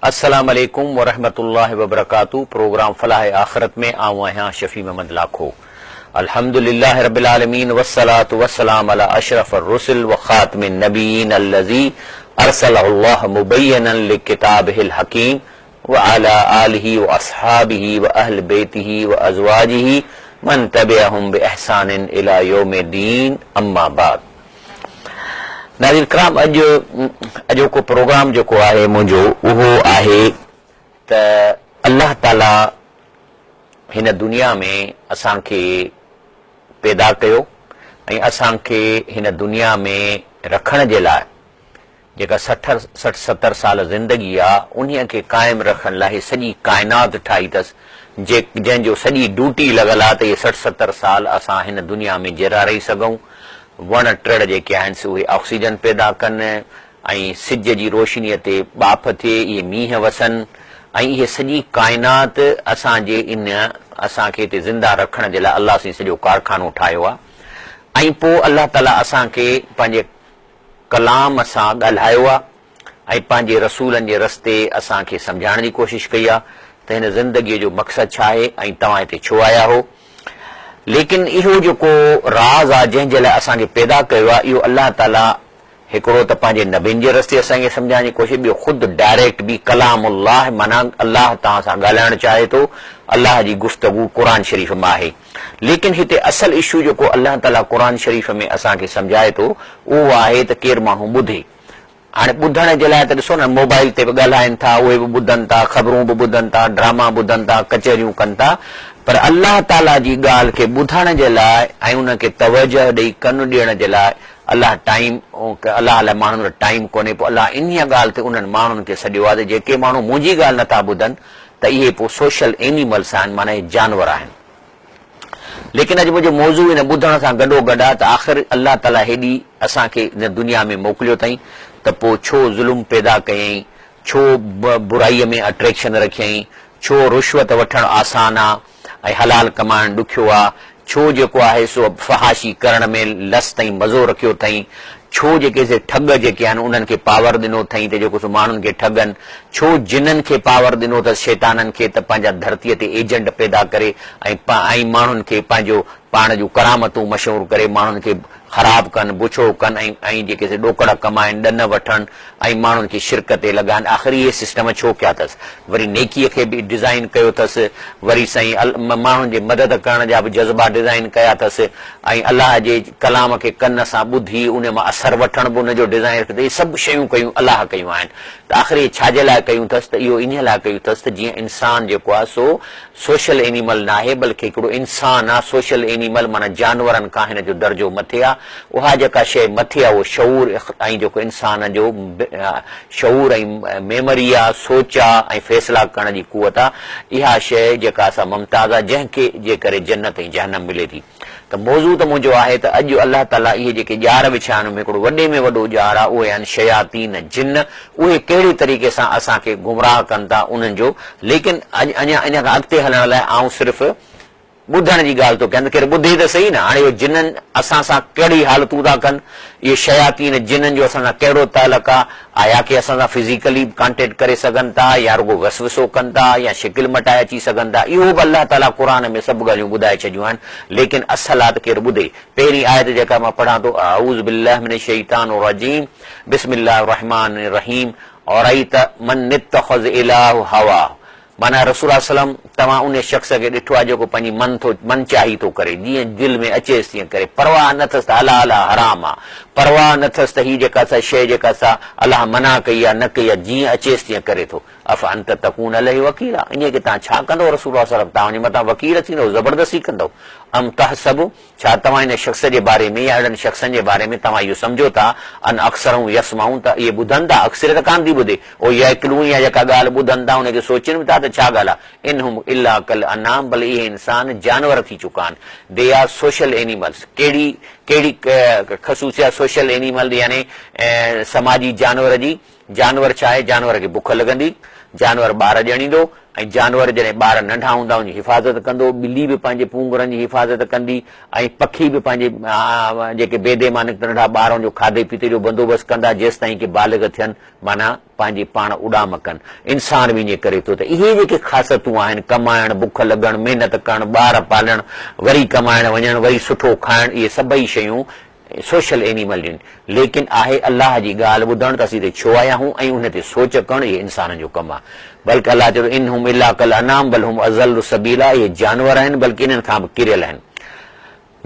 السلام عليڪم ورحمة الله وبرڪاته پروگرام فلاح آخرت ۾ آئون آهيان شفيع محمد لاکو الحمد لله رب العالمين والصلاة والسلام علي اشرف الرسل وخاتم النبيين الذي ارسله الله مبينا لڪتابه الحڪيم وعلي آله واصحابه واهل بيته وازواجه من تبعهم باحسان الي يوم الدين اما بعد ناظرين ڪرام اڄ اڄوڪو پروگرام جيڪو آهي منهنجو اهو آهي ته الله تعالي هن دنيا ۾ اسان کي پيدا ڪيو ۽ اسان کي هن دنيا ۾ رکڻ جي لاء جيڪا 60 70 سال زندگي آ انهي کي قائم رکڻ لاء هي سڄي ڪائنات ٺاهي اٿس جنهن جو سڄي ڊوٽي لڳل آ ته اهي 60 70 سال اسان هن دنيا ۾ جيئرا رهي سگهون وڻ ٽڙ جيڪي آهن سي اهي آڪسيجن پيدا ڪن ۽ سج جي روشنيء تي ٻاڦ ٿئي، اهي مينهن وسن ۽ اهي سڄي ڪائنات اسان جي ان اسان کي هتي زنده رکڻ جي لاء الله سائين سڄو ڪارخانو ٺاهيو آهي ۽ پوء الله تعاليٰ اسان کي پنهنجي ڪلام سان ڳالهايو آهي ۽ پنهنجي رسولن جي رستي اسان کي سمجهائڻ جي ڪوشش ڪئي آهي ته هن زندگيء جو مقصد ڇا آهي ۽ توهان هتي ڇو آيا آهو. ليڪن اهو جيڪو راز آهي جنهن جي لاء اسان کي پيدا ڪيو آهي اهو الله تعاليٰ هڪڙو ته پنهنجي نبين جي رستي اسان کي سمجهائڻ جي ڪوشش ٻيو خود ڊائريڪٽ به ڪلام الله معنيٰ الله توهان سان ڳالهائڻ چاهي ٿو الله جي گفتگو قرآن شريف مان آهي ليڪن هتي اصل اشو جيڪو الله تعاليٰ قرآن شريف ۾ اسان کي سمجهائي ٿو اهو آهي ته ڪير ماڻهو ٻڌي هاڻي ٻڌڻ جي لاء ته ڏسو نه موبائل تي به ڳالهائن ٿا اهي به ٻڌن ٿا، خبرون به ٻڌن ٿا، ڊراما ٻڌن ٿا، ڪچهريون ڪن ٿا پر الله تعاليٰ جي ڳالهه کي ٻڌڻ جي لاء ۽ ان کي توجهه ڏئي ڪن ڏيڻ جي لاء الله ٽائيم الله لاء ماڻهن وٽ ٽائيم ڪونهي پوء الله انهيء ڳالهه تي انهن ماڻهن کي سڏيو آهي ته جيڪي ماڻهو منهنجي ڳالهه نٿا ٻڌن ته اهي پوء سوشل اينيملس آهن معنيٰ اهي جانور آهن. ليڪن اڄ منهنجو موضوع ان ٻڌڻ سان گڏو گڏ آ ته آخر الله تعاليٰ هيڏي اسان کي هن دنيا ۾ موڪليو اٿئين ته پوء ڇو ظلم پيدا ڪيائين، ڇو برائيء ۾ اٽريڪشن رکيائين، ڇو رشوت وٺڻ آسان آ ۽ حلال ڪمائڻ ڏکيو آ، ڇو جيڪو آهي سو فحاشي ڪرڻ ۾ لست ۽ مزو رکيو اٿئين، ڇو جيڪي سي ٺڳ جيڪي آهن انهن کي پاور ڏنو اٿئين ته جيڪو سو ماڻهن کي ٺڳن، ڇو جنن کي پاور ڏنو اٿس شيطانن کي ته پنهنجا ڌرتيء تي ايجنٽ پيدا ڪري ۽ ۽ ماڻهن کي پنهنجو پاڻ جون ڪرامتون مشهور ڪري ماڻهن کي خراب ڪن، بڇڙو ڪن ۽ ۽ جيڪي سي ڏوڪڙ ڪمائن، ڏن وٺن ۽ ماڻهن کي شرڪ تي لڳائن آخر اهي سسٽم ڇو ڪيا اٿس؟ وري نيڪيء کي به ڊزائين ڪيو اٿس، وري سائين ماڻهن جي مدد ڪرڻ جا به جذبا ڊزائين ڪيا اٿس ۽ الله جي ڪلام کي ڪن سان ٻڌي ان مان اثر وٺڻ به ان جو ڊزائين رکيو اٿس اهي سڀ شيون ڪيون الله ڪيون آهن ته آخر اهي ڇا جي لاء ڪيون اٿس ته اهو انهيء لاء ڪيون اٿس ته جيئن انسان جيڪو آهي سو سوشل اينيمل ناهي بلڪه هڪڙو انسان آ، سوشل اينيمل معنيٰ جانورن کان هن جو درجو مٿي آ، اها جيڪا شيء مٿي آ اهو شعور ۽ جيڪو انسان جو شعور ۽ ميموري آ، سوچ آ ۽ فيصلا ڪرڻ جي قوت آ، اها شيء جيڪا سا ممتاز آ جنهن کي جي ڪري جنت ۽ جهنم ملي ٿي. ته موضوع ته منهنجو آهي ته اڄ الله تعاليٰ اهي جيڪي ڄار وڇايا آهن ان ۾ هڪڙو وڏي ۾ وڏو ڄار آهي اهي آهن شياطين، جن، اهي ڪهڙي طريقي سان اسان کي گمراهه ڪن ٿا انهن جو ليڪن اڄ اڃا ان کان اڳتي هلڻ لاء آئون صرف ٻڌڻ جي ڳالهه ٿو ڪيان ته ڪير ٻڌي ته سهي نه هاڻي اهي جنن اسان سان ڪهڙي حالتون ٿا ڪن اهي شياطين جنن جو اسان سان ڪهڙو تعلق آ؟ آيا ڪي اسان سان فزيڪلي به ڪانٽيڪٽ ڪري سگهن ٿا يا رڳو وسوسو ڪن ٿا يا شڪل مٽائي اچي سگهن ٿا؟ اهو به الله تعاليٰ قرآن ۾ سڀ ڳالهيون ٻڌائي ڇڏيون آهن ليڪن اصل آ ته ڪير ٻڌي. پهرين آيت جيڪا مان پڙهان ٿو اعوذ بالله من الشيطان الرجيم بسم الله الرحمٰن الرحيم ارئيت من اتخذ الهه هواه معنيٰ رسول الله صلعم توهان انهي شخص کي ڏٺو آهي جيڪو پنهنجي من ٿو من چاهي ٿو ڪري جيئن دل ۾ اچيس تيئن ڪري پرواهه نه اٿس ته حلال آهي حرام آهي پرواهه نه اٿس ته هي جيڪا سا شيء جيڪا سا الله منع ڪئي آهي نه ڪئي آهي جيئن اچيس تيئن ڪري ٿو افانت تڪون عليه وڪيلا انهي کي توهان ڇا ڪندؤ رسول الله صلعم توهان ان جي مٿان وڪيل ٿيندؤ زبردستي ڪندؤ ام تحسب ڇا توهان ان شخص جي باري ۾ يا اهڙن شخصن جي باري ۾ توهان اهو سمجهو ٿا، ان اڪثرهم يسمعون ته اهي ٻڌن ٿا، اڪثريت ڪانه ٿي ٻڌي، او يعقلون يا جيڪا ڳالهه ٻڌن ٿا ان کي سوچين به ٿا ته ڇا ڳالهه آهي، ان هم الا ڪالانعام بل اهي انسان جانور ٿي چڪا آهن، They are social animals، ڪهڙي ڪهڙي خصوصيات سوشل اينيمل يعني سماجي جانور جي، جانور ڇا آهي، جانور کي بک لڳندي، جانور ٻار ڄڻيندو، ۽ جانور جڏهن ٻار ننڍا هوندا ان جي حفاظت ڪندو، ٻلي به پنهنجي پونگرن جي حفاظت ڪندي ۽ پکي به پنهنجي جيڪي بيدي مان نڪتل ننڍا ٻار ان جو کاڌي پيتي جو بندوبست ڪندا جيستائين ڪي بالغ ٿين معنيٰ پنهنجي پاڻ اڏام ڪن. انسان به ائين ڪري ٿو ته اهي جيڪي خاصيتون آهن ڪمائڻ، بک لڳڻ، محنت ڪرڻ، ٻار پالڻ، وري ڪمائڻ وڃڻ، وري سٺو کائڻ اهي سڀئي شيون سوشل اينيمل جن ليڪن آهي الله جي ڳالهه ٻڌڻ ته اسين هتي ڇو آيا آهيون ۽ ان تي سوچ ڪرڻ اهي انسانن جو ڪم آهي بلڪ الله چئي ٿو ان هم الا ڪالانعام بل هم اضل سبيلا اهي جانور آهن بلڪ انهن کان به ڪريل آهن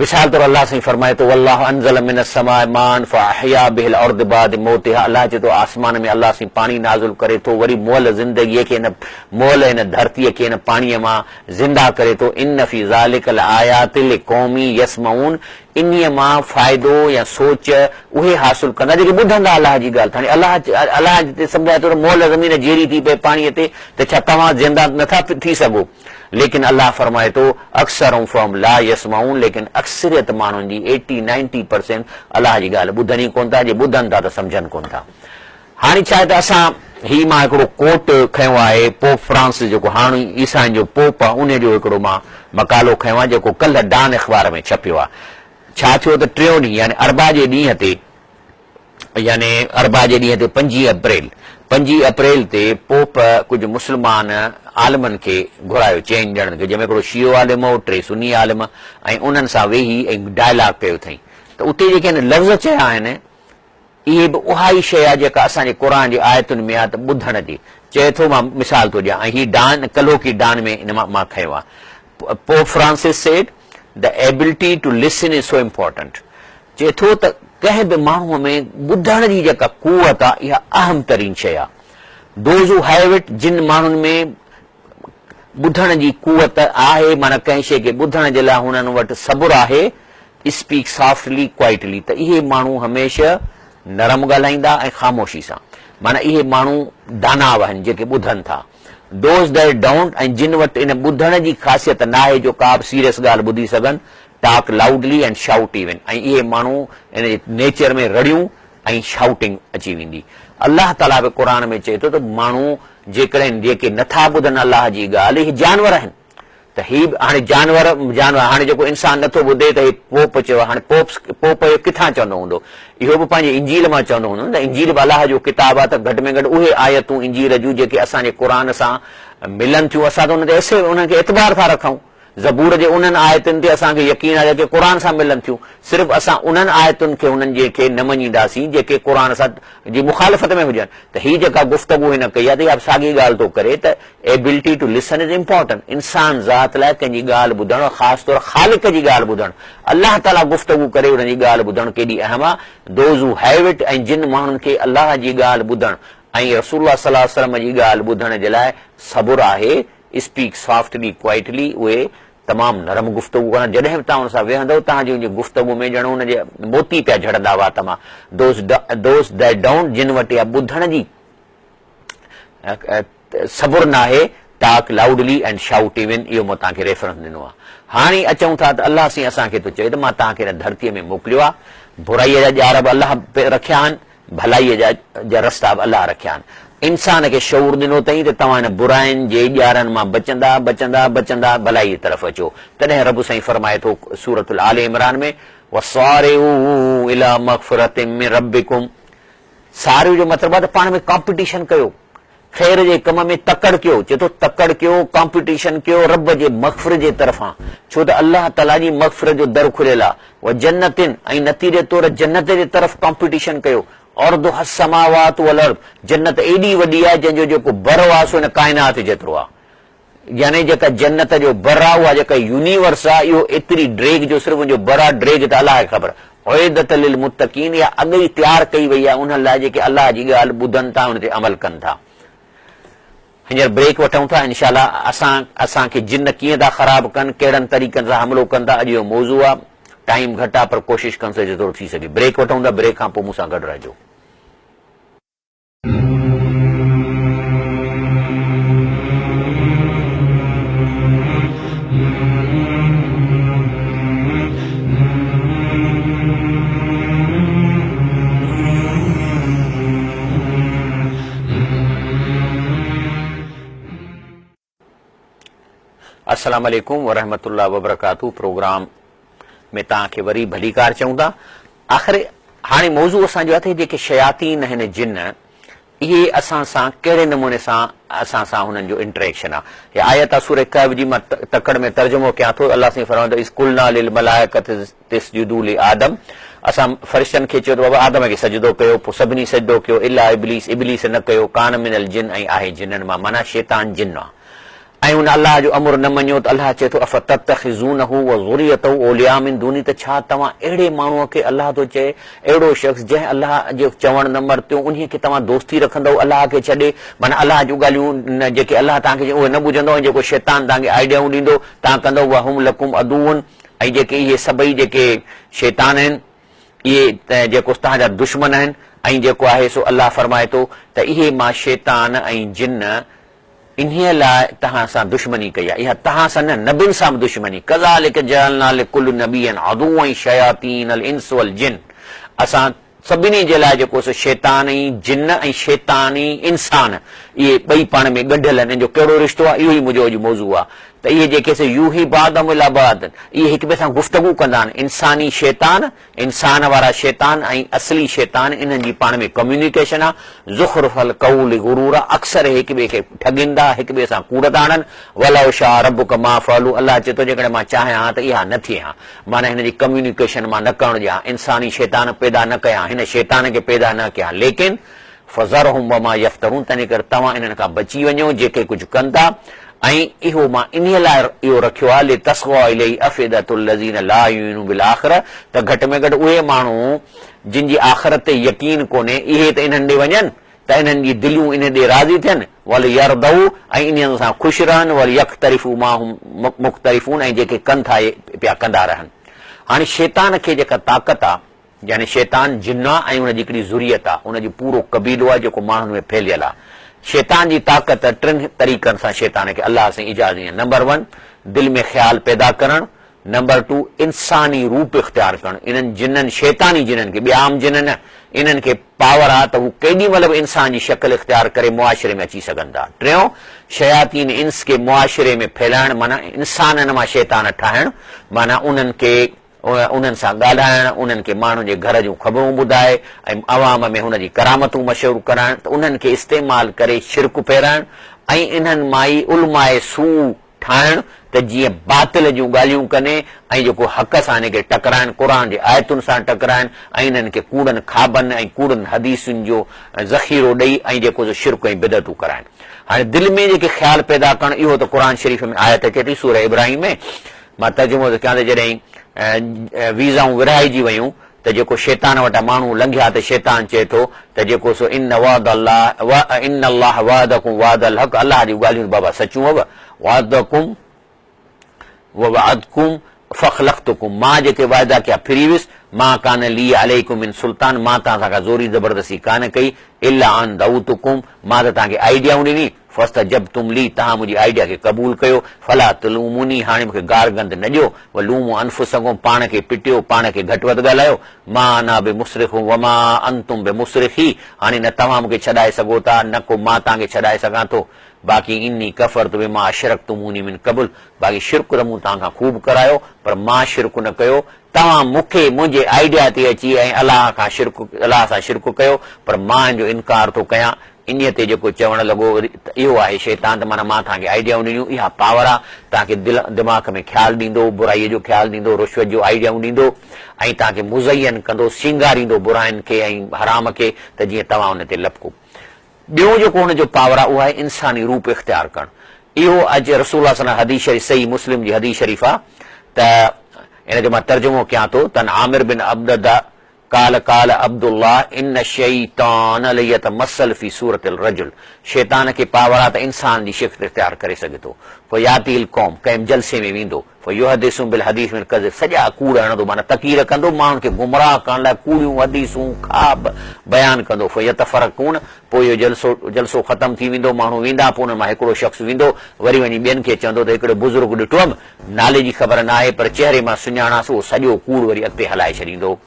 مثال طور الله سائين فرمائي ٿو والله انزل من السماء ماء فاحيا به الارض بعد موتها الله چئي ٿو آسمان ۾ الله سائين پاڻي نازل ڪري ٿو وري مئل زندگيء کي هن مئل هن ڌرتيء کي هن پاڻيء مان زنده ڪري ٿو ان في ذلک لآيات لقوم يسمعون انهيء مان فائدو يا سوچ اهي حاصل ڪندا جيڪي ٻڌندا الله جي ڳالهه. هاڻي الله الله جتي سمجهائي ٿو ته مئل زمين جيئري ٿي پئي پاڻيء تي ته ڇا توهان زنده نه ٿا ٿي سگهو؟ ليڪن الله فرمائي ٿو اڪثرهم فهم لا يسمعون ليڪن اڪثريت ماڻهن جي ايٽي نائنٽي پرسينٽ الله جي ڳالهه ٻڌن ئي ڪونه ٿا جي ٻڌن ٿا ته سمجهن ڪونه ٿا. هاڻي ڇا آهي ته اسان هي مان هڪڙو ڪوٽ کنيو آهي پوپ فرانسس جيڪو هاڻ عيسائين جو پوپ آهي انهي جو هڪڙو مان مقالو کنيو آهي جيڪو ڪلهه ڊان اخبار ۾ ڇپيو آهي ڇا ٿيو ته ٽيون ڏينهن يعني اربع جي ڏينهن تي يعني اربع جي ڏينهن تي پنجين اپريل پنجين اپريل تي پوپ ڪجهه مسلمان عالمن کي گهرايو چئن ڄڻن کي جنهن ۾ هڪڙو شيعو عالم هو ٽي سني عالم ۽ انهن سان ويهي ۽ ڊائلاگ ڪيو اٿئين ته اتي جيڪي هن لفظ چيا آهن اهي به اها ئي شيء آهي جيڪا اسان جي قرآن جي آيتن ۾ آهي ته ٻڌڻ جي چئي ٿو مان مثال ٿو ڏيان ۽ هي ڊان ڪلهوڪي ڊان ۾ ان مان مان کنيو آهي Pope Francis said the ability to listen is so important چئي ٿو ته ڪنهن به ماڻهو ۾ ٻڌڻ جي جيڪا قوت آهي اها اهم ترين شيء آهي Those who have it جن ماڻهن ۾ ٻڌڻ جي قوت آهي معنيٰ ڪنهن شيء کي ٻڌڻ جي لاء هنن وٽ صبر آهي، Speak softly quietly، ته اهي ماڻهو هميشه نرم ڳالهائيندا ۽ خاموشي سان، معنيٰ اهي ماڻهو داناء آهن جيڪي ٻڌن ٿا. Those that don't ۽ جن وٽ ان ٻڌڻ جي خاصيت ناهي جو ڪا به سيريس ڳالهه ٻڌي سگهن، Talk loudly and shout even ۽ اهي ماڻهو ان جي نيچر ۾ رڙيون ۽ شائوٽنگ اچي ويندي. الله تعاليٰ به قرآن ۾ چئي ٿو ته ماڻهو جيڪڏهن جيڪي نه ٿا ٻڌن الله جي ڳالهه اهي جانور آهن ته هي به هاڻي جانور جانور هاڻي جيڪو انسان نه ٿو ٻڌي ته هي پوپ چيو هاڻي پوپ پوپ اهو ڪٿان چوندو هوندو اهو به پنهنجي انجيل مان چوندو هوندو نه ته انجيل به الله جو ڪتاب آهي ته گهٽ ۾ گهٽ اهي آيتون انجيل جون جيڪي اسان جي قرآن سان ملن ٿيون اسان ته ان تي انهن کي اعتبار ٿا رکون. زبور جي انهن آيتن تي اسان کي يقين آهي جيڪي قرآن سان ملن ٿيون، صرف اسان انهن آيتن کي انهن جي کي نه مڃينداسين جيڪي قرآن سان جي مخالفت ۾ هجن ته هي جيڪا گفتگو هن ڪئي آهي ته اها به ساڳي ڳالهه ٿو ڪري ته Ability to listen is important انسان ذات لاء ڪنهن جي ڳالهه ٻڌڻ خاص طور خالق جي ڳالهه ٻڌڻ الله تعاليٰ گفتگو ڪري ان جي ڳالهه ٻڌڻ ڪيڏي اهم آهي Those who have it ۽ جن ماڻهن کي الله جي ڳالهه ٻڌڻ ۽ رسول الله صلي الله عليه وسلم جي ڳالهه ٻڌڻ جي لاء صبر آهي اسپيڪ سافٽلي ڪوائٽلي اهي تمام نرم گفتگو ڪندا جڏهن به توهان ان سان ويهندؤ توهان جي ان جي گفتگو ۾ ڄڻ ان جي موتي پيا جهڙندا وات مان those those that don't جن وٽ اها ٻڌڻ جي صبر ناهي talk loudly and shout even اهو مون توهان کي ريفرنس ڏنو آهي هاڻي اچون ٿا ته الله سائين اسان کي ٿو چئي ته مان توهان کي هن ڌرتي ۾ موڪليو آهي برائي جا ڄار به الله رکيا آهن ڀلائيء جا رستا به الله رکيا آهن. انسان کي شعور ڏنو اٿئين ته توهان هن براين جي ڄارن مان بچندا، بچندا، بچندا ڀلائيء جي طرف اچو. تڏهن رب سائين فرمائي ٿو سورة آل عمران ۾، وسارعوا الي مغفرة من ربڪم سارعوا جو مطلب آهي ته پاڻ ۾ ڪامپيٽيشن ڪيو، خير جي ڪم ۾ تڪڙ ڪيو، چئي ٿو تڪڙ ڪيو، ڪامپيٽيشن ڪيو رب جي مغفرت جي طرفان، ڇو ته الله تعاليٰ جي مغفرت جو در کليل آهي، وجنت ۽ نتيجي طور جنت جي طرف ڪامپيٽيشن ڪيو، عرضها السماوات والارض جنت ايڏي وڏي آهي جنهن جو جيڪو بر آهي سو هن ڪائنات جيترو آهي. يعني جيڪا جنت جو بر آ اها جيڪا يونيورس آ اهو ايتري ڊيگهه جو صرف ان جو بر آ ڊيگهه ته الله کي خبر اعدت للمتقين اها اڳ ئي تيار ڪئي وئي آ انهن لاء جيڪي الله جي ڳالهه ٻڌن ٿا ان تي عمل ڪن ٿا. هينئر بريڪ وٺون ٿا انشاء الله اسان اسان کي جن ڪيئن ٿا خراب ڪن ڪهڙن طريقن سان حملو ڪن ٿا اڄ اهو موضوع آ ٽائيم گهٽ آ پر ڪوشش ڪندس جيترو ٿي سگهي بريڪ وٺون ٿا بريڪ کان پوء مون سان گڏ رهجو. السلام عليڪم ورحمة الله وبرڪاته پروگرام ۾ توهان کي وري ڀليڪار چئون ٿا. آخر هاڻي موضوع اسان جو آهي ته جيڪي شياطين آهن جن اهي اسان سان ڪهڙي نموني سان اسان سان هنن جو انٽريڪشن آهي. هي آيت آهي سوره ڪهف جي مان تڪڙ ۾ ترجمو ڪيان ٿو الله سائين فرمائي ٿو اذ قلنا للملائڪة اسجدوا لآدم اسان فرشتن کي چيو ته بابا آدم کي سجدو ڪيو پوء سڀني سجدو ڪيو الا ابليس ابليس نه ڪيو ڪان من الجن ۽ آهي جنن مان معنيٰ شيطان جن آهي ۽ ان الله جو امر نه مڃيو ته الله چئي ٿو افتتخذونه وذريته اولياء من دوني ته ڇا توهان اهڙي ماڻهوء کي الله ٿو چئي اهڙو شخص جنهن الله جو چوڻ نه مرتيو انهيء کي توهان دوستي رکندؤ الله کي ڇڏي معنيٰ الله جون ڳالهيون نه جيڪي الله توهان کي چئي اهي نه ٻڌندؤ ۽ جيڪو شيطان توهان کي آئيڊيائون ڏيندو توهان ڪندؤ وهم لڪم عدو ۽ جيڪي اهي سڀئي جيڪي شيطان آهن اهي جيڪو توهان جا دشمن آهن ۽ جيڪو آهي سو الله فرمائي ٿو ته اهي مان شيطان ۽ جن انهيء لاء توهان سان دشمني ڪئي آهي، اها توهان سان نه، نبين سان به دشمني، ڪذالڪ جعلنا لڪل نبي عدوا شياطين الانس والجن، اسان سڀني جي لاء جيڪو سو شيطان ۽ جن ۽ شيطاني انسان اهي ٻئي پاڻ ۾ ڳنڍيل آهن، ان جو ڪهڙو رشتو آهي، اهو ئي منهنجو اڄ موضوع آهي ته اهي جيڪي سي يوحي بعضهم الي بعض اهي هڪ ٻئي سان گفتگو ڪندا آهن، انساني شيطان انسان وارا شيطان ۽ اصلي شيطان انهن جي پاڻ ۾ ڪميونيڪيشن آ، زخرف القول غرورا اڪثر هڪ ٻئي کي ٺڳين ٿا، هڪ ٻئي سان ڪوڙ ٿا هڻن، ولو شاء ربک ما فعلوا الله چئي ٿو جيڪڏهن مان چاهيان ها ته اها نه ٿئي ها، معنيٰ هن جي ڪميونيڪيشن مان نه ڪرڻ ڏيان ها، انساني شيطان پيدا نه ڪيان، هن شيطان کي پيدا نه ڪيان، ليڪن فذرهم وما يفترون تنهنجي ڪري توهان انهن کان بچي وڃو جيڪي ڪجهه ڪن ٿا ۽ اهو مان انهيء لاء اهو رکيو آهي لتصغي اليه افئدة الذين لا يؤمنون بالاخرة ته گهٽ ۾ گهٽ اهي ماڻهو جن جي آخرت تي يقين ڪونهي اهي ته انهن ڏي وڃن ته انهن جي دليون انهن ڏي راضي ٿين وليرضوا ۽ انهن سان خوش رهن وليقترفوا ما هم مقترفون ۽ جيڪي ڪن ٿا اهي پيا ڪندا رهن هاڻي شيطان کي جيڪا طاقت آهي يعني شيطان جن آ ۽ ان جي هڪڙي ذريت آ، ان جو پورو قبيلو آ جيڪو ماڻهن ۾ ڦهليل آ. شيطان جي طاقت ٽن طريقن سان شيطان کي الله سائين اجازت ڏني آ، نمبر ون دل ۾ خيال پيدا ڪرڻ، نمبر ٽو انساني روپ اختيار ڪرڻ، انهن جنن شيطاني جنن کي، ٻيا عام جن نه، انهن کي پاور آ ته هو ڪيڏي مهل به انسان جي شڪل اختيار ڪري معاشري ۾ اچي سگهن ٿا. ٽيون شياطين انس کي معاشري ۾ ڦهلائڻ معنيٰ انسانن مان شيطان ٺاهڻ معنيٰ انهن کي انهن سان ڳالهائڻ، انهن کي ماڻهن جي گهر جون خبرون ٻڌائي ۽ عوام ۾ هن جي ڪرامتون مشهور ڪرائڻ ته انهن کي استعمال ڪري شرڪ ڦيرائڻ ۽ انهن مان ئي علماء سوء ٺاهڻ ته جيئن باطل جون ڳالهيون ڪن ۽ جيڪو حق سان انهن کي ٽڪرائن، قرآن جي آيتن سان ٽڪرائن ۽ انهن کي ڪوڙن خوابن ۽ ڪوڙن حديثن جو ذخيرو ڏئي ۽ جيڪو سو شرڪ ۽ بدعتون ڪرائن. هاڻي دل ۾ جيڪي خيال پيدا ڪرڻ اهو ته قرآن شريف ۾ آيت اچي ٿي سوره ابراهيم ۾ مان ترجمو ٿو ڪيان ته جڏهن ويزائون ورهائجي ويون ته جيڪو شيطان وٽان ماڻهو لنگهيا ته شيطان چئي ٿو ته جيڪو سو ان وعد الله ان الله وعدڪم وعد الحق الله جون ڳالهيون بابا سچيون هو وعدڪم ووعدڪم فخلقتڪم مان جيڪي وعدا ڪيا ڦري ويس ما ڪان لي عليڪم من سلطان مان توهان سان ڪا زوري زبردستي ڪانه ڪئي الا ان دعوتڪم مان ته توهان کي آئيڊيائون ڏني فاستجبتم لي توهان منهنجي آئيڊيا کي قبول ڪيو، فلا تلوموني هاڻي مون کي گارگند نه ڏيو، ولوموا انفسڪم پاڻ کي پٽيو، پاڻ کي گهٽ وڌ ڳالهايو، ما انا بمصرخڪم وما انتم بمصرخي هاڻي نه توهان مون کي ڇڏائي سگهو ٿا نه ڪو مان توهان کي ڇڏائي سگهان ٿو، باقي اني ڪفرت بما اشرڪتموني من قبل باقي شرڪ ته مون توهان کان خوب ڪرايو پر مان شرڪ نه ڪيو، توهان مون کي منهنجي آئيڊيا تي اچي ۽ الله کان شرڪ الله سان شرڪ ڪيو پر مان ان جو انڪار ٿو ڪيان، انهيء تي جيڪو چوڻ لڳو وري ته اهو آهي شيطان ته معنيٰ مان توهان کي آئيڊيائون ڏنيون، اها پاور آ، توهان کي دل دماغ ۾ خيال ڏيندو، برائيء جو خيال ڏيندو، رشوت جو آئيڊيائون ڏيندو ۽ توهان کي مزين ڪندو، سينگاريندو براين کي ۽ حرام کي ته جيئن توهان ان تي لپڪو. ٻيون جيڪو هن جو پاور آ اهو آهي انساني روپ اختيار ڪرڻ. اهو اڄ رسول الله صلي الله حديث شريف صحيح مسلم جي حديث شريف آ ته ان جو مان ترجمو ڪيان ٿو ته عن عامر بن عبدده قال قال عبدالله ان الشيطان ليتمثل في صورة الرجل شيطان کي پاور آ ته انسان جي شڪل اختيار ڪري سگهي ٿو فياتي القوم ڪنهن جلسي ۾ ويندو فيحدثهم بالحديث من الڪذب سڄا ڪوڙ هڻندو معنيٰ تقرير ڪندو ماڻهن کي گمراهه ڪرڻ لاء ڪوڙيون حديثون خواب بيان ڪندو فيتفرقون پوء اهو جلسو جلسو ختم ٿي ويندو ماڻهو ويندا پوء انهن مان هڪڙو شخص ويندو وري وڃي ٻين کي چوندو ته هڪڙو بزرگ ڏٺو هيم نالي جي خبر ناهي پر چهري مان سڃاڻانس اهو سڄو ڪوڙ وري اڳتي هلائي ڇڏيندو.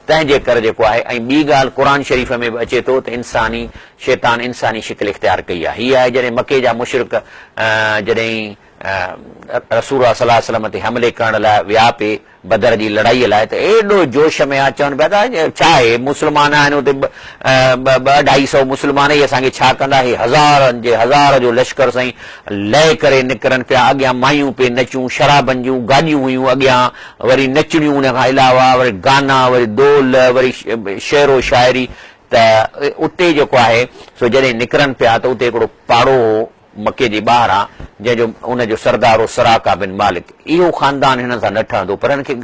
تنهن جي ڪر جيڪو آهي ۽ ٻي ڳالهه قرآن شريف ۾ به اچي ٿو ته انساني شيطان انساني شڪل اختيار ڪئي آهي. هي آهي جڏهن مڪي جا مشرڪ جڏهن رسول الله صلي الله عليه وسلم تي حملي ڪرڻ لاء ويا پي بدر جي لڙائيء لاء ته ايڏو جوش ۾ آ چون پيا ته ڇا آهي مسلمان آهن اتي ٻه اڍائي سئو مسلمان ئي اسان کي ڇا ڪندا هي هزارن جي هزار جو لشڪر سائين لئه ڪري نڪرن پيا اڳيان مايون پي نچون شرابن جون گاڏيون هيون اڳيان وري نچڻيون ان کان علاوه وري گانا وري دول وري شعر و شاعري ته اتي جيڪو آهي سو جڏهن نڪرن پيا ته اتي هڪڙو پاڙو هو مڪي جي ٻاهران، جنهن جو ان جو سردار هو سراقه بن مالڪ. اهو خاندان هنن سان نه ٺهندو، پر هن کي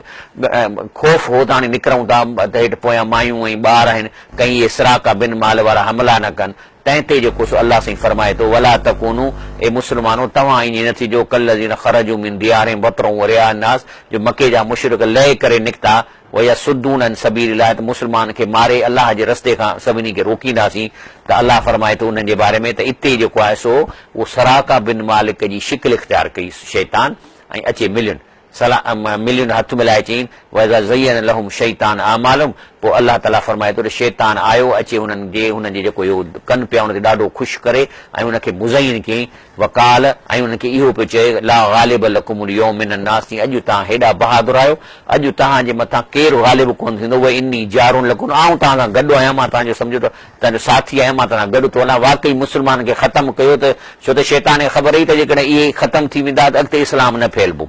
خوف هو ته هاڻي نڪرون ٿا ته هيٺ پويان مايون ۽ ٻار آهن، ڪئين اهي سراقه بن مال وارا حملا نه ڪن. تنهن تي جيڪو سو الله سائين فرمائي ٿو، ولا تڪونو، اي مسلمانو! توهان ائين نه ٿجو، ڪالذين خرجوا من ديارهم بطرا ورئاء الناس، جو مڪي جا مشرڪ لئه ڪري نڪتا، ويصدون عن سبيل الله ته مسلمان کي ماري الله جي رستي کان سڀني کي روڪينداسين ته الله فرمائي ٿو انهن جي باري ۾ ته اتي جيڪو آهي سو اهو سراقه بن مالڪ جي شڪل اختيار ڪئي شيطان ۽ اچي ملين ملين هٿ ملائي چيائين واذا زين لهم شيطان اعمالهم پوء الله تعالي فرمائي ٿو ته شيطان آيو اچي انهن جي انهن جي جيڪو اهو ڪن پيا ان تي ڏاڍو خوش ڪري ۽ ان کي مزين ڪيائين وقال، ۽ انهن کي اهو پيو چئي، لا غالب لڪم اليوم من الناس چي اڄ توهان هيڏا بهادر آهيو، اڄ توهان جي مٿان ڪير غالب ڪونه ٿيندو، واني جار لڪم آئون توهان سان گڏ آهيان، مان توهان جو سمجهو ته توهان جو ساٿي آهيان، مان توهان سان گڏ ٿو هلان، واقعي مسلمانن کي ختم ڪيو ته ڇو ته شيطان کي خبر هئي ته جيڪڏهن اهي ختم ٿي ويندا ته اڳتي اسلام نه ڦهلبو.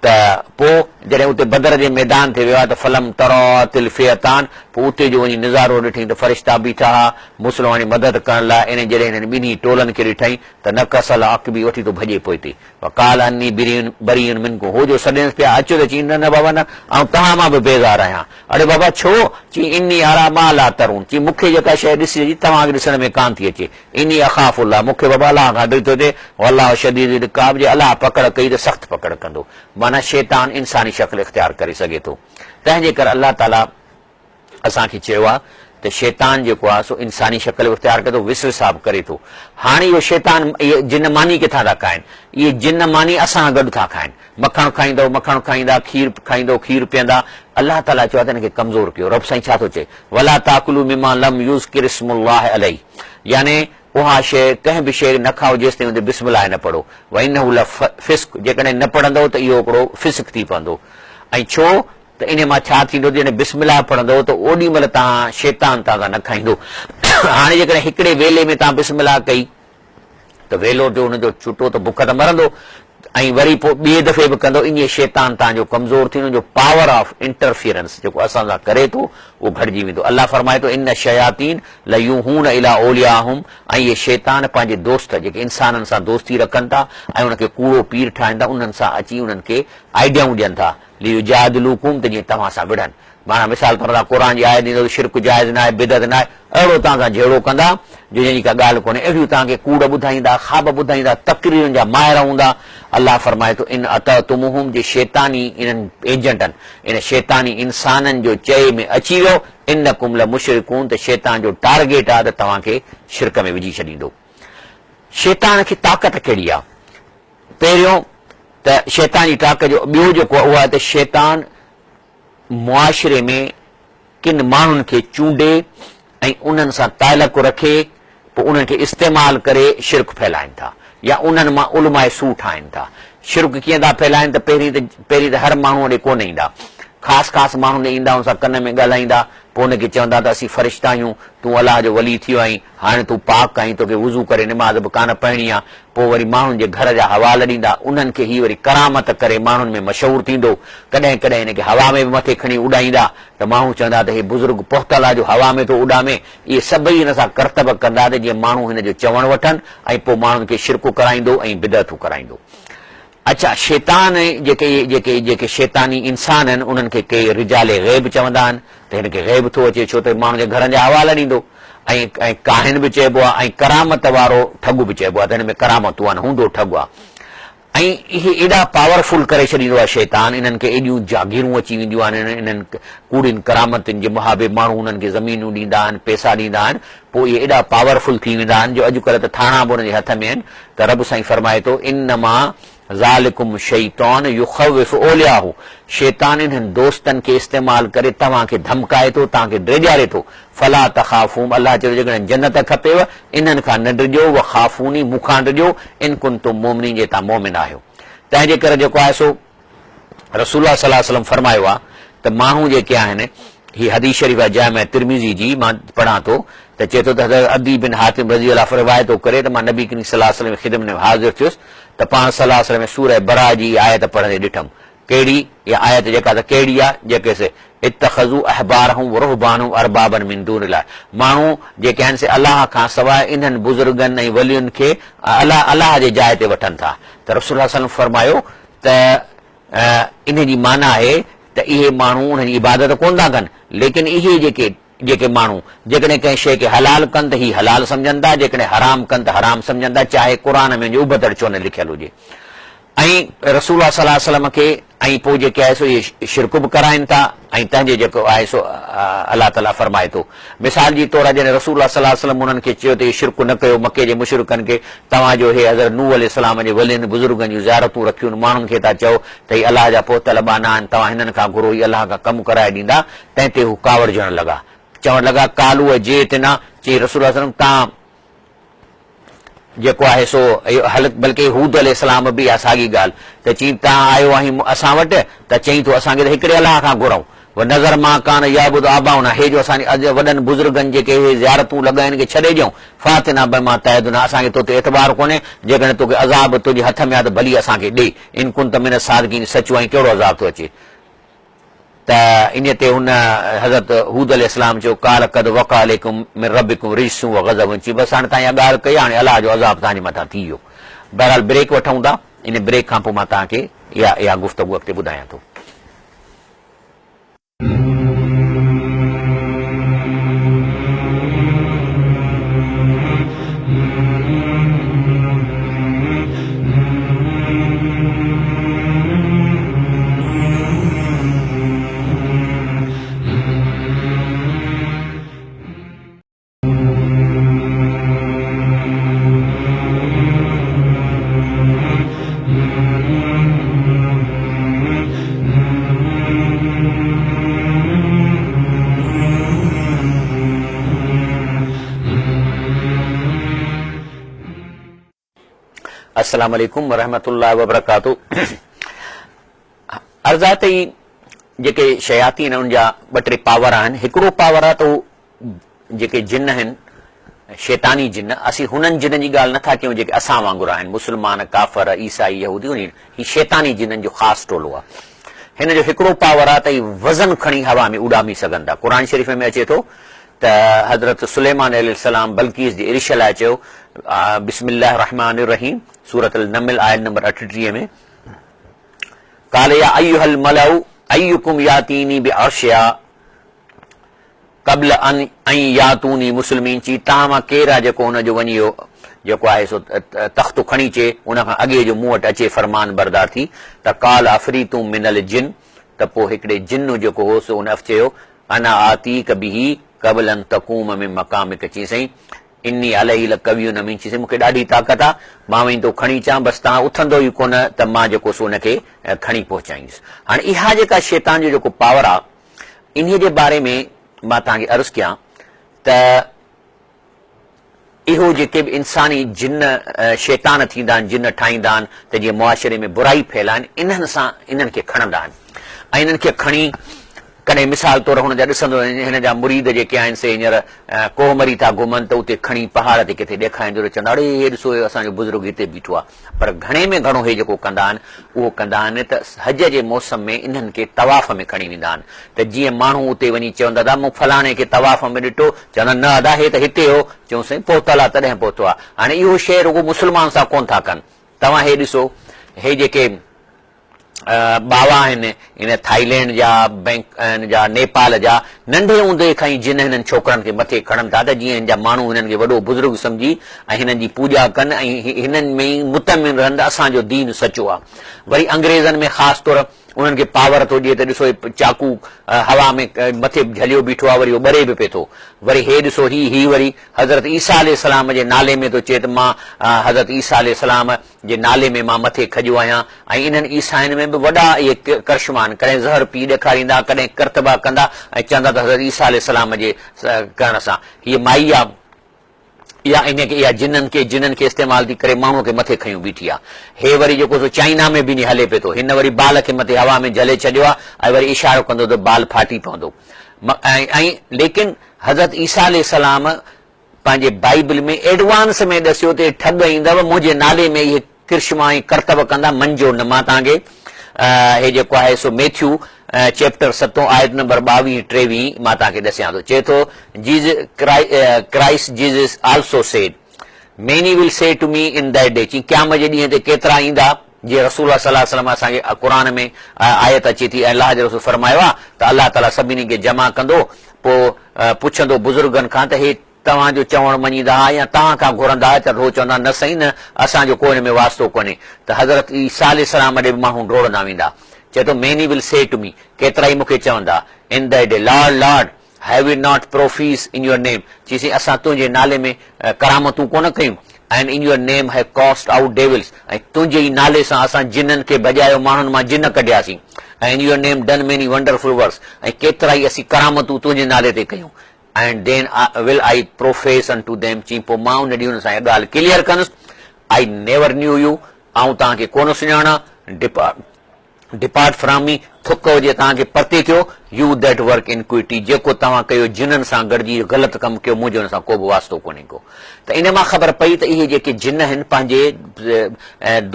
ته پوء جڏهن اتي بدر جي ميدان تي ويا ته فلم تراءت الفئتان پوء اتي جو وڃي نظارو ڏٺائين ته فرشتا بيٺا ها مسلمانن جي مدد ڪرڻ لاء انهن جڏهن هنن ٻنهي ٽولن کي ڏٺائين ته نڪص علي عقبيه وٺي ٿو ڀڄي پوئتي وقال اني بريء منڪم هو جو سڏينس پيا اچ ته چين نه نه بابا نه آئون توهان مان به بيزار آهيان اڙي بابا ڇو؟ چين اني اريٰ ما لا ترون چين مون کي جيڪا شيء ڏسجي ٿي توهان کي ڏسڻ ۾ ڪانه ٿي اچي اني اخاف الله، مون کي بابا الله کان ڊڄ ٿو ٿئي، والله شديد العقاب، جي الله پڪڙ ڪئي ته سخت پڪڙ ڪندو. معنيٰ شيطان انساني شڪل اختيار ڪري سگهي ٿو. تنهن جي ڪري الله تعاليٰ اسان کي چيو آهي ته شيطان جيڪو آهي سو انساني شڪل به اختيار ڪري ٿو، وسوسا به ڪري ٿو. هاڻي اهو شيطان اهي جن ماني ڪٿان ٿا کائن؟ اهي جن ماني اسان کان گڏ ٿا کائن. مکڻ کائيندؤ مکڻ کائيندا، کير کائيندؤ کير پيئندا. الله تعاليٰ چيو آهي ته هن کي ڪمزور ڪيو. رب سائين ڇا ٿو چئي؟ ولا تاڪلوا مما لم يذڪر اسم الله عليه يعني اها شيء ڪنهن به شيء نه کائو جيستائين ان تي بسم الله نه پڙهو. وانه لفسق جيڪڏهن نه پڙهندؤ ته اهو هڪڙو فسق ٿي پوندو. ۽ ڇو ته انهي مان ڇا ٿيندو ته جڏهن بسم الله پڙهندؤ ته اوڏي مهل توهان شيطان توهان سان نه کائيندو. هاڻي جيڪڏهن هڪڙي ويلي ۾ توهان بسم الله ڪئي ته ويلو جو هن جو ڇٽو ته بک ته مرندو ۽ وري پوء ٻئي دفعي به ڪندو ائين شيطان تان جو ڪمزور ٿيندو جو پاور آف انٽرفيئرنس جيڪو اسان سان ڪري ٿو اهو گهٽجي ويندو الله فرمائي ٿو ان الشياطين ليوحون الي اولياهم ۽ اهي شيطان پنهنجي دوست جيڪي انسانن سان دوستي رکن ٿا ۽ ان کي ڪوڙو پير ٺاهين ٿا انهن سان اچي انهن کي آئيڊيائون ڏين ٿا ليجادلوڪم ته جيئن توهان سان وڙهن معنيٰ مثال طور توهان قرآن جي آيت ڏيندؤ ته شرڪ جائز ناهي، بدعت ناهي، اهڙو توهان سان جهيڙو ڪندا جو جنهن جي ڪا ڳالهه ڪونهي، اهڙيون توهان کي ڪوڙ ٻڌائيندا، خواب ٻڌائيندا، تقريرن جا ماهر هوندا. الله فرمائي ٿو، ان اطعتموهم جي شيطاني انهن ايجنٽن، ان شيطاني انسانن جو چئي ۾ اچي ويو، انڪم لمشرڪون ته شيطان جو ٽارگيٽ آهي ته توهان کي شرڪ ۾ وجهي ڇڏيندو. شيطان کي طاقت ڪهڙي آهي؟ پهريون ته شيطان جي طاقت جو ٻيو جيڪو آهي اهو آهي ته شيطان معاشري ۾ ڪن ماڻهن کي چونڊي ۽ انهن سان تعلق رکي پوء انهن کي استعمال ڪري شرڪ ڦهلائن ٿا يا انهن مان علماء سوء ٺاهن ٿا. شرڪ ڪيئن ٿا ڦهلائن ته پهرين ته پهرين ته هر ماڻهوء ڏي ڪونه ايندا. خاص خاص ماڻهن ڏي ايندا ان سان ڪن ۾ ڳالهائيندا پوء ان کي چوندا ته اسين فرشتا آهيون تون الله جو ولي ٿي ويو آهين هاڻي تون پاڪ آهين توکي وضو ڪري نماز به ڪانه پڙهڻي آ پوء وري ماڻهن جي گهر جا حوال ڏيندا، انهن کي هي وري ڪرامت ڪري ماڻهن ۾ مشهور ٿيندو، ڪڏهن ڪڏهن هن کي هوا ۾ به مٿي کڻي اڏائيندا ته ماڻهو چوندا ته هي بزرگ پهتل آ جو هوا ۾ ٿو اڏامي، اهي سڀئي هن سان ڪرتب ڪندا ته جيئن ماڻهو هن جو چوڻ وٺن ۽ پوء ماڻهن کي شرڪ ڪرائيندو ۽ بدعتون ڪرائيندو. اڇا شيطان جيڪي جيڪي جيڪي شيطاني انسان آهن انهن کي ڪي رجال غيب چوندا آهن ته هن کي غيب ٿو اچي ڇو ته ماڻهن جي گهرن جا حوالا ڏيندو ۽ ۽ ڪاهن به چئبو آهي ۽ ڪرامت وارو ٺڳ به چئبو آهي ته هن ۾ ڪرامتون آهن هوندو ٺڳ آهي ۽ اهي ايڏا پاور فل ڪري ڇڏيندو آهي شيطان انهن کي ايڏيون جاگيرون اچي وينديون آهن انهن ڪوڙين ڪرامتن جي محابي ماڻهو انهن کي زمينون ڏيندا آهن پيسا ڏيندا آهن پوء اهي ايڏا پاور فل ٿي ويندا آهن جو اڄڪلهه ته ٿاڻا به انهن جي هٿ ۾ آهن ته رب سائين فرمائي ٿو انما ذالڪم الشيطان يخوف اولياءه شيطان انهن دوستن کي استعمال ڪري توهان کي ڌمڪائي ٿو، توهان کي ڊيڄاري ٿو، فلا تخافوهم الله چيو ته جيڪڏهن جنت کپيو انهن کان نه ڊڄو، وخافوني مون کان ڊڄو، ان ڪنتم مؤمنين جي توهان مؤمن آهيو. تنهن جي ڪري جيڪو آهي سو رسول الله صلي الله عليه وسلم فرمايو آهي ته ماڻهو جيڪي آهن هي حديث شريف آهي جامع ترمذي جي مان پڙهان ٿو ته چئي ٿو ته حضرت عدي بن حاتم رضي الله روايت ٿو ڪري ته مان نبي ڪريم صلي الله عليه وسلم جي خدمت ۾ حاضر ٿيس ته پاڻ صلي الله عليه وسلم سوره براء جي آيت پڙهندي ڏٺم ڪهڙي اها آيت جيڪا ته ڪهڙي آهي جيڪي سي اتخذوا احبارهم ورهبانهم اربابا من دون الله ماڻهو جيڪي آهن سي الله کان سواء انهن بزرگن ۽ ولين کي الله الله جي جاء تي وٺن ٿا ته رسول الله صلي الله عليه وسلم فرمايو ته انهي جي معنيٰ آهي ته اهي ماڻهو انهن جي عبادت ڪونه ٿا ڪن، ليڪن اهي جيڪي جيڪي ماڻهو جيڪڏهن ڪنهن شيء کي حلال ڪن ته هي حلال سمجهن ٿا، جيڪڏهن حرام ڪن ته حرام سمجهن ٿا، چاهي قرآن ۾ ان جي ابتڙ ڇو نه لکيل هجي. ۽ رسول الله صلي الله عليه وسلم کي ۽ پوء جيڪي آهي سو اهي شرڪ به ڪرائن ٿا ۽ تنهن جي جيڪو آهي سو الله تعاليٰ فرمائي ٿو. مثال جي طور جڏهن رسول الله صلي الله عليه وسلم انهن کي چيو ته اهو شرڪ نه ڪيو مڪي جي مشرڪن کي توهان جو هي حضرت نوح عليه السلام جي ولين بزرگن جون زيارتون رکيون ماڻهن کي ٿا چئو ته هي الله جا پهتل ٻانها آهن توهان هنن کان گهرو هي الله کان ڪم ڪرائي ڏيندا تنهن تي هو ڪاوڙجڻ لڳا چوڻ لڳا قالوا اجئتنا چي رسول الله صلي الله عليه وسلم توهان جيڪو آهي سو اهو بلڪه هود عليه السلام به اها ساڳي ڳالهه ته چيائين تان آيو آهين اسان وٽ ته چئين ٿو اسان کي ته هڪڙي الله کان گهرئون ونذر ما ڪان يعبد آباؤنا هي جو اسان جي وڏن بزرگن جيڪي اهي زيارتون لڳايون کي ڇڏي ڏيون فاتنا بما تعدنا اسان کي تو تي اعتبار ڪونهي جيڪڏهن توکي عذاب تنهنجي هٿ ۾ آهي ته ڀلي اسان کي ڏي ان ڪنت من الصادقين سچو آهين ڪهڙو عذاب ٿو اچي ته انهيء تي هن، حضرت هود عليه السلام، چيو، قال قد وقع عليڪم من ربڪم رجس و غضب چي بس هاڻي توهان اها ڳالهه ڪئي هاڻي الله جو عذاب توهان جي مٿان ٿي ويو. بهرحال بريڪ وٺون ٿا، ان بريڪ کان پوء مان توهان کي اها اها گفتگو اڳتي ٻڌايان ٿو. السلام عليڪم ورحمة الله وبرڪاته عرض آهي ته هي جيڪي شياطين آهن ان جا ٻه ٽي پاور آهن هڪڙو پاور آهي ته هو جيڪي جن آهن شيطاني جن اسين هنن جنن جي ڳالهه نٿا ڪيون جيڪي اسان وانگر آهن مسلمان ڪافر عيسائي يهودي انهن هي شيطاني جنن جو خاص ٽولو آهي هن جو هڪڙو پاور آهي ته هي وزن کڻي هوا ۾ اڏامي سگهن ٿا قرآن شريف ۾ اچي ٿو ته حضرت سليمان عليه السلام بلقيس جي عرش لاء چيو، بسم الله الرحمٰن الرحيم، سورة النمل آيت نمبر 38 ۾، قال يا ايها الملأ ايڪم ياتيني بعرشها قبل ان ياتوني مسلمين چي توهان مان ڪير آهي جيڪو ان جو وڃي اهو جيڪو آهي سو تخت کڻي اچي ان کان اڳي جو مون وٽ اچي فرمان بردار ٿي ته قال عفريت من الجن ته پوء هڪڙي جن جيڪو هو سو ان اف چيو انا آتيک به قبل ان تقوم من مقامک چيائين سائين اني عليه لقوي امين چيائين سائين مون کي ڏاڍي طاقت آ مان وڃي ٿو کڻي اچان بس توهان اٿندو ئي ڪونه ته مان جيڪو سو ان کي کڻي پهچائيندس هاڻي اها جيڪا شيطان جو جيڪو پاور آ انهي جي باري ۾ مان توهان کي عرض ڪيان ته اهو جيڪي به انساني جن شيطان ٿيندا آهن، جن ٺاهيندا آهن ته جيئن معاشري ۾ برائي ڦهلائن، انهن سان انهن کي کڻندا آهن ۽ انهن کي کڻي ڪڏهن مثال طور هن جا ڏسندو هن جا مريد جيڪي آهن سي هينئر ڪوهه مري ٿا گهمن ته اتي کڻي پهاڙ تي ڪٿي ڏيکاريندو ته چوندا اڙي هي ڏسو اسان جو بزرگ هتي بيٺو آهي پر گهڻي ۾ گهڻو هي جيڪو ڪندا آهن اهو ڪندا آهن ته حج جي موسم ۾ انهن کي طواف ۾ کڻي ويندا آهن ته جيئن ماڻهو اتي وڃي چون دادا مون فلاڻي کي طواف ۾ ڏٺو، چوندا نه ادا هي ته هتي هو، چئون سائين پهتل آ تڏهن پهتو آ. هاڻي اهو شيء رڳو مسلمان سان ڪونه ٿا ڪن. توهان هي ڏسو هي جيڪي ٻاوا آهن ان ٿائيلينڊ جا بينڪ ان جا نيپال جا ننڍي هوندي کان ئي جن هنن ڇوڪرن کي مٿي کڻن ٿا ته جيئن هن جا ماڻهو هنن کي وڏو بزرگ سمجهي ۽ هنن جي پوڄا ڪن ۽ هنن ۾ ئي مطمئن رهن ته اسان جو دين سچو آهي. وري انگريزن ۾ خاص طور انهن کي پاور ٿو ڏئي ته ڏسو هي چاقو هوا ۾ مٿي جهليو بيٺو آهي وري اهو ٻري به پئي ٿو. وري هي ڏسو هي هي وري حضرت عيسيٰ عليه السلام جي نالي ۾ ٿو چئي ته مان حضرت عيسيٰ عليه السلام جي نالي ۾ مان مٿي کڄيو آهيان ۽ انهن عيسائين ۾ به وڏا اهي ڪرشما آهن، ڪڏهن زهر پي ڏيکاريندا، ڪڏهن ڪرتبا ڪندا ۽ چوندا ته حضرت عيسيٰ عليه السلام جي ڪرڻ سان هيء مائي آ، اها ان کي اها جنن کي جنن کي استعمال ٿي ڪري ماڻهوء کي مٿي کنيون بيٺي آ. هي وري جيڪو سو چائنا ۾ به ني هلي پئي ٿو. هن وري بال کي مٿي هوا ۾ جهلي ڇڏيو آ ۽ وري اشارو ڪندو ته بال ڦاٽي پوندو. ۽ ليڪن حضرت عيسيٰ عليه السلام پنهنجي بائيبل ۾ ايڊوانس ۾ ڏسيو ته اهي ٺڳ ايندؤ منهنجي نالي ۾ اهي ڪرشما ۽ ڪرتب ڪندا منجو نه مان توهان کي هي جيڪو آهي سو ميٿيو چيپٽر ستون آيت نمبر ٻاويهه ٽيويهه مان توهان کي ڏسيان ٿو چئي ٿو Jesus Christ Jesus also said many will say to me in that day چي قيامت جي ڏينهن تي ڪيترا ايندا جيئن رسول الله صلي الله عليه وسلم اسان کي قرآن ۾ آيت اچي ٿي ۽ الله جي رسول فرمايو آهي ته الله تعالي سڀني کي جمع ڪندو پوء پڇندو بزرگن کان ته هي توهان جو چوڻ مڃيندا ها يا توهان کان گهرندا ها ته هو چوندا نه سائين نه اسان جو ڪو ان ۾ واسطو ڪونهي ته حضرت عيسيٰ عليه السلام ڏي به ماڻهو ڊوڙندا ويندا چئي ٿو Many will say to me ڪيترائي مون کي چوندا in that day Lord Lord Have we not prophesied in your name چي سائين اسان تنهنجي نالي ۾ ڪرامتون ڪونه ڪيون and in your name have cast out devils ۽ تنهنجي ئي نالي سان اسان جنن کي ڀڄايو ماڻهن مان جن ڪڍياسين and in your name done many wonderful works ۽ ڪيترائي اسين ڪرامتون تنهنجي نالي تي ڪيون and then will I profess unto them چي پوء مان ان ڏينهن انهن سان اها ڳالهه ڪليئر ڪندس I never knew you آئون توهان کي ڪونه سڃاڻان depart Depart from me, ٿڪ هجي توهان کي پرتي ٿيو، You that work iniquity، جيڪو توهان ڪيو جنن سان گڏجي غلط ڪم ڪيو منهنجو ان سان ڪوبه واسطو ڪونهي ڪو. ته ان مان خبر پئي ته اهي جيڪي جن آهن پنهنجي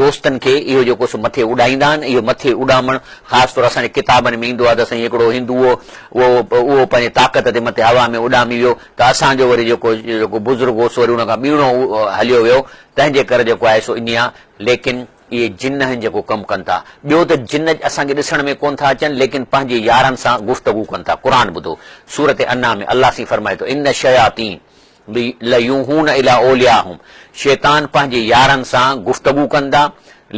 دوستن کي اهو جيڪو سو مٿي اڏائيندا آهن اهو مٿي اڏامڻ خاص طور اسان جي ڪتابن ۾ ايندو آهي ته سائين هڪڙو هندو هو اهو اهو پنهنجي طاقت تي مٿي هوا ۾ اڏامي ويو ته اسان جو وري جيڪو جيڪو بزرگ هو سو وري ان کان ٻيڻو هليو ويو تنهن جي ڪري جيڪو آهي سو انهيء ليڪن اهي جن آهن جيڪو ڪم ڪن ٿا. ٻيو ته جن اسان کي ڏسڻ ۾ ڪونه ٿا اچن ليڪن پنهنجي يارن سان گفتگو ڪن ٿا. قرآن ٻڌو. سورة انعام ۾ الله سائين فرمائي ٿو، ان الشياطين ليوحون الي اولياهم شيطان پنهنجي يارن سان گفتگو ڪن ٿا،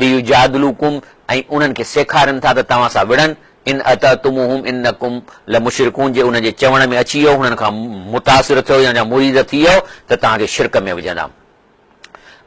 ليجادلوڪم ۽ انهن کي سيکارين ٿا ته توهان سان وڙهن، ان اطعتموهم انڪم لمشرڪون جي انهن جي چوڻ ۾ اچي ويو، انهن کان متاثر ٿيو يا انهن جا مريد ٿي ويو ته توهان کي شرڪ ۾ وجهندا.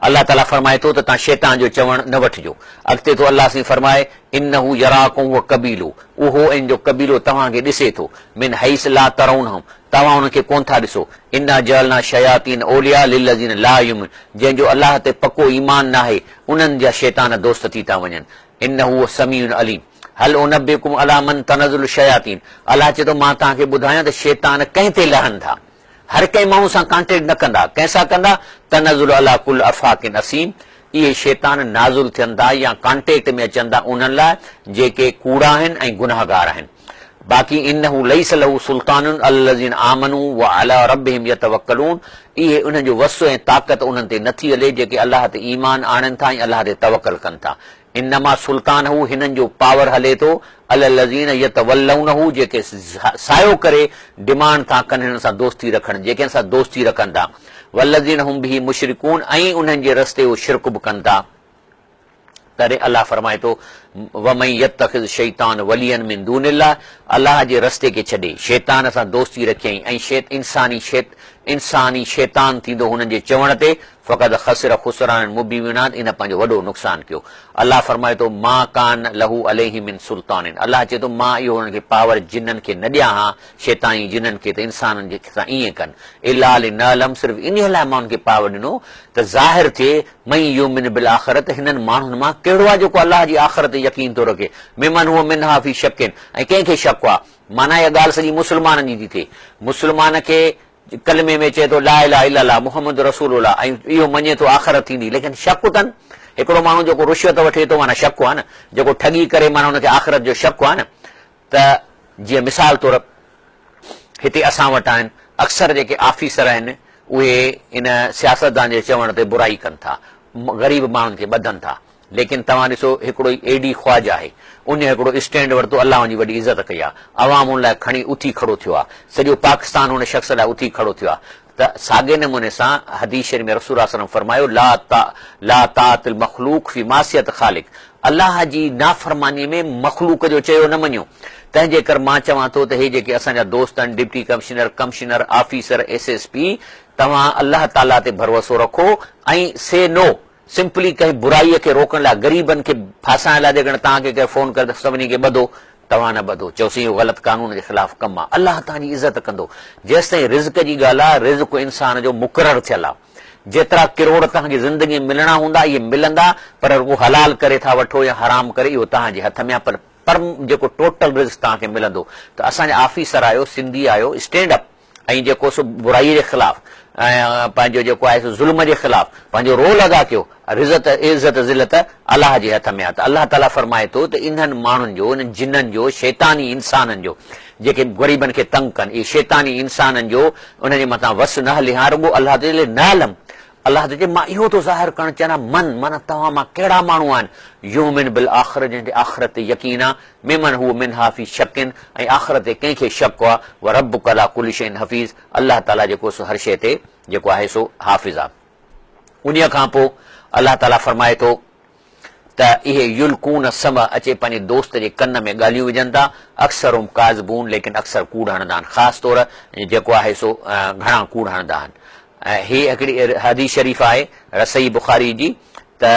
الله تعاليٰ فرمائي ٿو ته توهان شيطان جو چوڻ نه وٺجو. اڳتي ٿو الله سائين فرمائي، انه يراڪم هو قبيله اهو ۽ ان جو قبيلو توهان کي ڏسي ٿو، من حيث لا ترونهم توهان انهن کي ڪونه ٿا ڏسو، انا جعلنا الشياطين اولياء للذين لا يؤمنون جنهن جو الله تي پڪو ايمان ناهي انهن جا شيطان دوست ٿي ٿا وڃن، انه هو السميع العليم هل انبئڪم علي من تنزل الشياطين الله چئي ٿو مان توهان کي ٻڌايان ته شيطان ڪنهن تي لهن ٿا؟ هر ڪنهن ماڻهو سان ڪانٽيڪٽ نه ڪندا، ڪنهن سان ڪندا؟ تنزل علي ڪل افاڪ اثيم، اهي شيطان نازل ٿين ٿا يا ڪانٽيڪٽ ۾ اچن ٿا انهن لاء جيڪي ڪوڙا آهن ۽ گنهگار آهن. باقي انه ليس له سلطان علي الذين آمنوا وعلي ربهم يتوڪلون، اهي انهن جو وس ۽ طاقت انهن تي نٿي هلي جيڪي الله تي ايمان آڻين ٿا ۽ الله تي توڪل ڪن ٿا. انما سلطانه هنن جو پاور هلي ٿو، علي الذين يتولونه جيڪي سايو ڪري ڊمانڊ ٿا ڪن هنن سان دوستي رکڻ جيڪي هن سان دوستي رکن ٿا، والذين هم به مشرڪون ۽ انهن جي رستي هو شرڪ به ڪن ٿا. تڏهن الله فرمائي ٿو، ومن يتخذ الشيطان وليا من دون الله الله جي رستي کي ڇڏي شيطان سان دوستي رکيائين ۽ انساني انساني شيطان ٿيندو هنن جي چوڻ تي فقد خسر خسرانا مبينا ان پنهنجو وڏو نقصان ڪيو. الله فرمائي ٿو، ما ڪان له عليهم من سلطان الله چئي ٿو، مان اهو انهن کي پاور جنن کي نه ڏيان ها، شيطاني جنن کي ته انسانن جي سان ائين ڪن، الا لنعلم صرف انهيء لاء مان انهن کي پاور ڏنو ته ظاهر ٿئي، من يؤمن بالاخرة هنن ماڻهن مان ڪهڙو آهي جيڪو الله جي آخرت تي يقين ٿو رکي، ممن هو منها في شڪ ۽ ڪنهن کي شڪ آهي، معنيٰ اها ڳالهه سڄي مسلمانن جي ٿي ٿئي، مسلمان کي ڪلمي ۾ چئي ٿو لا اله الا الله محمد رسول الله ۽ اهو مڃي ٿو آخرت ٿيندي ليڪن شڪ اٿن هڪڙو ماڻهو جيڪو رشوت وٺي ٿو معنيٰ شڪ آهي نه جيڪو ٺڳي ڪري معنيٰ ان کي آخرت جو شڪ آهي نه ته جيئن مثال طور هتي اسان وٽ آهن اڪثر جيڪي آفيسر آهن اهي ان سياستدان جي چوڻ تي برائي ڪن ٿا غريب ماڻهن کي ٻڌن ٿا. ليڪن توهان ڏسو هڪڙو ئي اي ڊي خواجه آهي انهي هڪڙو اسٽينڊ ورتو الله ان جي وڏي عزت ڪئي آهي عوام ان لاء کڻي اٿي کڙو ٿيو آهي سڄو پاڪستان ان شخص لاء اٿي کڙو ٿيو آهي ته ساڳئي نموني سان حديث شريف ۾ رسول الله صلعم فرمايو لا لا طاعت المخلوق في معصيت خالق الله جي نافرماني ۾ مخلوق جو چيو نه مڃيو تنهن جي ڪر مان چوان ٿو ته هي جيڪي اسان جا دوست آهن deputy commissioner commissioner officer S S P توهان الله تعالي تي ڀروسو رکو ۽ سي نو سمپلي ڪنهن برائي کي روڪڻ لاء غريبن کي ڦاسائڻ لاء جيڪڏهن توهان کي ڪنهن فون ڪري ته سڀني کي ٻڌو توهان نه ٻڌو چئو سائين اهو غلط قانون جي خلاف ڪم آ الله توهان جي عزت ڪندو جيستائين رزق جي ڳالهه آ رزق انسان جو مقرر ٿيل آ جيترا ڪروڙ توهان کي زندگي ۾ ملڻا هوندا اهي ملندا پر رڳو حلال ڪري ٿا وٺو يا حرام ڪري اهو توهان جي هٿ ۾ آ پر پر جيڪو ٽوٽل رزق توهان کي ملندو ته اسان جا آفيسر آهيو سنڌي آهيو اسٽينڊ اپ ۽ جيڪو سو برائي جي خلاف ۽ پنهنجو جيڪو آهي سو ظلم جي خلاف پنهنجو رول ادا ڪيو رزت عزت ذلت الله جي هٿ ۾ آهي ته الله تعالي فرمائي ٿو ته انهن ماڻهن جو انهن جنن جو شيطاني انسانن جو جيڪي غريبن کي تنگ ڪن اهي شيطاني انسانن جو انهن جي مٿان وس نه هلي ها رڳو الله تعالي نعلم الله ٿو چئي مان اهو ٿو ظاهر ڪرڻ چاهيان من معنيٰ توهان مان ڪهڙا ماڻهو آهن يؤمن بالآخرة جنهن تي آخرت تي يقين آهي ممن هو منها في شڪ ۽ آخرت تي ڪنهن کي شڪ آهي وربک علي ڪل شيء حفيظ الله تعاليٰ جيڪو سو هر شيء تي جيڪو آهي سو حافظ آهي انهيء کان پوء الله تعاليٰ فرمائي ٿو ته اهي يلقون السمع اچي پنهنجي دوست جي ڪن ۾ ڳالهيون وجهن ٿا، اڪثرهم ڪاذبون ليڪن اڪثر ڪوڙ هڻندا آهن، خاص طور جيڪو آهي سو گهڻا ڪوڙ هڻندا آهن. هي هڪڙي حديث شريف آهي صحيح بخاري جي ته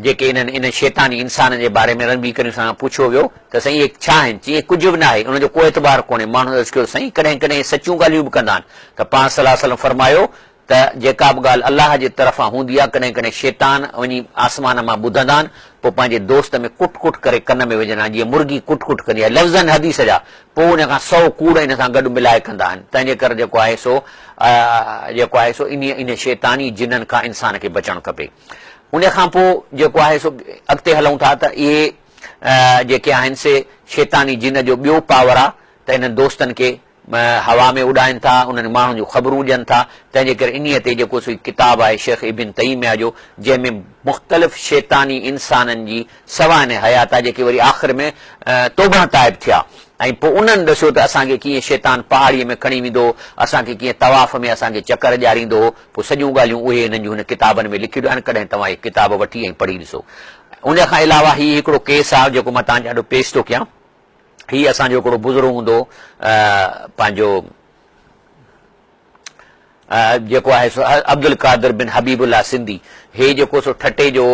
جيڪي انهن انهن شيطاني انسانن جي باري ۾ نبي ڪريم صلعم کان پڇيو ويو ته سائين اهي ڇا آهن؟ چيائين ڪجهه به ناهي ان جو ڪو اعتبار ڪونهي ماڻهن عرض ڪيو سائين ڪڏهن ڪڏهن سچيون ڳالهيون به ڪندا آهن ته پاڻ صلعم وسلم فرمايو ته جيڪا به ڳالهه الله جي طرفان هوندي آهي، ڪڏهن ڪڏهن شيطان وڃي آسمان مان ٻڌندا آهن، پوء پنهنجي دوست ۾ ڪٽ ڪٽ ڪري ڪن ۾ وجهندا آهن، جيئن مرغي ڪٽ ڪٽ ڪندي آهي، لفظن حديث جا، پوء ان کان سئو ڪوڙ ان سان گڏ ملائي ڪندا آهن، تنهنجي ڪري جيڪو آهي سو جيڪو آهي سو انهيء انهيء شيطاني جنن کان انسان کي بچڻ کپي. ان کان پوء جيڪو آهي سو اڳتي هلون ٿا ته اهي جيڪي آهن سي شيطاني جن جو ٻيو پاور آهي ته انهن دوستن کي هوا ۾ اڏائين ٿا، انهن ماڻهن جون خبرون ڏين ٿا، تنهن جي ڪري انهيء تي جيڪو سو هي ڪتاب آهي شيخ ابن تيميه جو، جنهن ۾ مختلف شيطاني انسانن جي سوانح حيات آهي، جيڪي وري آخر ۾ توبهه تائب ٿيا ۽ پوء انهن ڏسيو ته اسان کي ڪيئن شيطان پهاڙيء ۾ کڻي ويندو هو، اسان کي ڪيئن طواف ۾ اسان کي چڪر ڏياريندو هو، پوء سڄيون ڳالهيون اهي انهن جون هن ڪتابن ۾ لکيل آهن، ڪڏهن توهان اهي ڪتاب وٺي ۽ پڙهي ڏسو. ان کان علاوه هي هڪڙو ڪيس آهي جيڪو مان توهان جي آڏو پيش ٿو ڪيان. هي اسان جو هڪڙو بزرگ هوندو هو پنهنجو جيڪو آهي سو عبدالقادر بن حبيب الله سنڌي هي جيڪو سو ٺٽي جو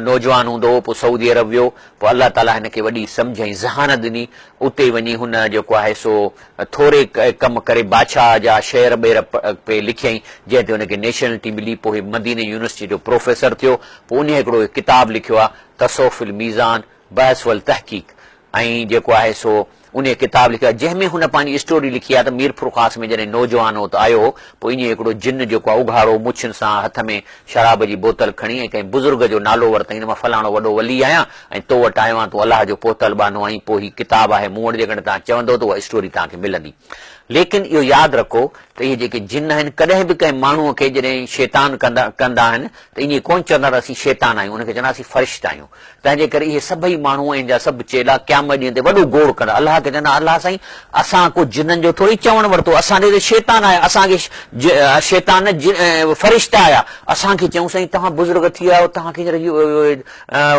نوجوان هوندو هو پوء سعودي عرب ويو پوء الله تعالي هن کي وڏي سمجهه ۽ ذهانت ڏني اتي وڃي هن جيڪو آهي سو ٿوري ڪم ڪري بادشاهه جا شعر ٻير پئي لکيائين جنهن تي هن کي نيشنلٽي ملي پوء هي مديني يونيورسٽي جو پروفيسر ٿيو پوء انهي هڪڙو ڪتاب لکيو آهي تصوف الميزان بحث والتحقيق ۽ جيڪو آهي سو انهيء ڪتاب لکيو آهي جنهن ۾ هن پنهنجي اسٽوري لکي آهي ته ميرپورخاص ۾ جڏهن نوجوان هو ته آيو هو پوء ائين هڪڙو جن جيڪو آهي اگهاڙو مڇن سان هٿ ۾ شراب جي بوتل کڻي ۽ ڪنهن بزرگ جو نالو ورتائين ته مان فلاڻو وڏو ولي آهيان ۽ تو وٽ آيو آهيان تون الله جو پهتل ٻانهو آهين پوء هي ڪتاب آهي مون وٽ جيڪڏهن توهان چوندو ته اها اسٽوري توهان کي ملندي ليڪن اهو ياد رکو ته اهي جيڪي جن آهن ڪڏهن به ڪنهن ماڻهوء کي جڏهن شيطان ڪندا ڪندا آهن ته ائين ڪونه چوندا ته اسين شيطان آهيون ان کي چوندا اسين فرشتا آهيون تنهن جي ڪري اهي سڀئي ماڻهو ۽ ان جا سڀ چيلا قيامت ڏينهن تي وڏو گوڙ ڪندا، الله کي چوندا، الله سائين! اسان ڪو جنن جو ٿوري چوڻ ورتو، اسان ڏي ته شيطان آيا، اسان کي شيطان نه فرشتا آيا، اسان کي چيائون سائين توهان بزرگ ٿي ويا آهيو، توهان کي هينئر